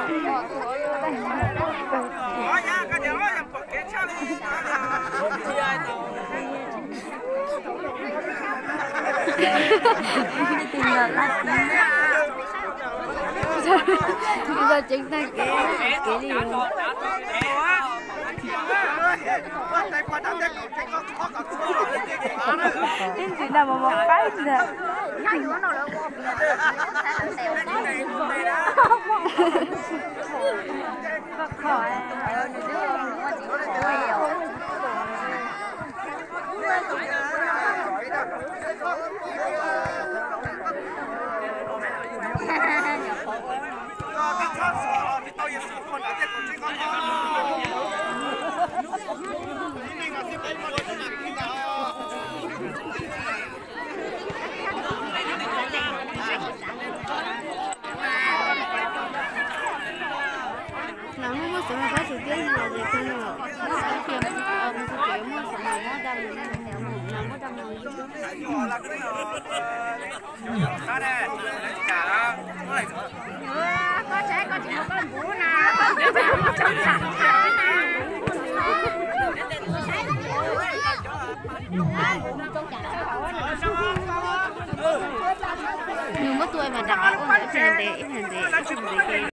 Tsis tau ceev tag kev, kev li. Ib ntsis no mas mos qaib ntag. Nas muaj muaj xov no tab sis tiab los ces kawg los, mus xov no muaj xov no muab da mus, nas muab da mus. Nws muab tua mas rov qab ua ntawd, ib pliag ntev, ib pliag ntev, ib pliag ntev.